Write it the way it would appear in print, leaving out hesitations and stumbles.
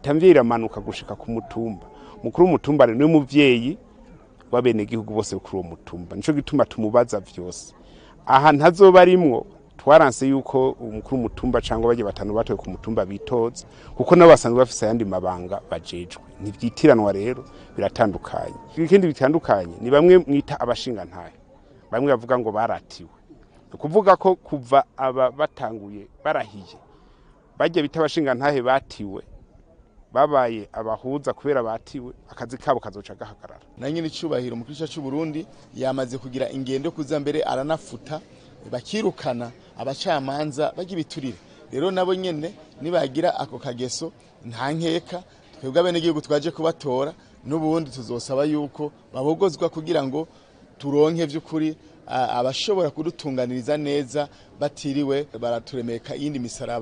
Leta mvyeyi iramanuka gushika ku mutumba. Mukuru w'umutumba rero niwe muvyeyi w'abenegihugu bose kuri uwo mutumba, nico gituma tumubaza vyose. Aha ntazoba arimwo, twaranse yuko umukuru w'umutumba cyangwa bajya batanu batowe ku mutumba bitoza, kuko nabo basanzwe bafise ayandi mabanga bajejwe. Ntivyitiranwa rero, biratandukanye. Ikindi bitandukanye ni bamwe mwita abashingantahe, bamwe bavuga ngo baratiwe. Ni ukuvuga ko kuva aba batanguye barahiye, bajya bita abashingantahe batiwe, babaye abahuza kubera batiwe, akazi kabo kazoca gahagarara. Na nyine icubahiro mu gice cy'u Burundi yamaze kugira ingendo kuza mbere aranafuta bakirukana abacamanza bajya ibiturire. Rero nabo nyene nibagira ako kageso, nta nkeka twebwe abenegihugu twaje kubatora n'ubundi tuzosaba yuko babogozwa kugira ngo turonke vy'ukuri abashobora kudutunganiriza neza batiriwe baraturemeka iyindi misaraba.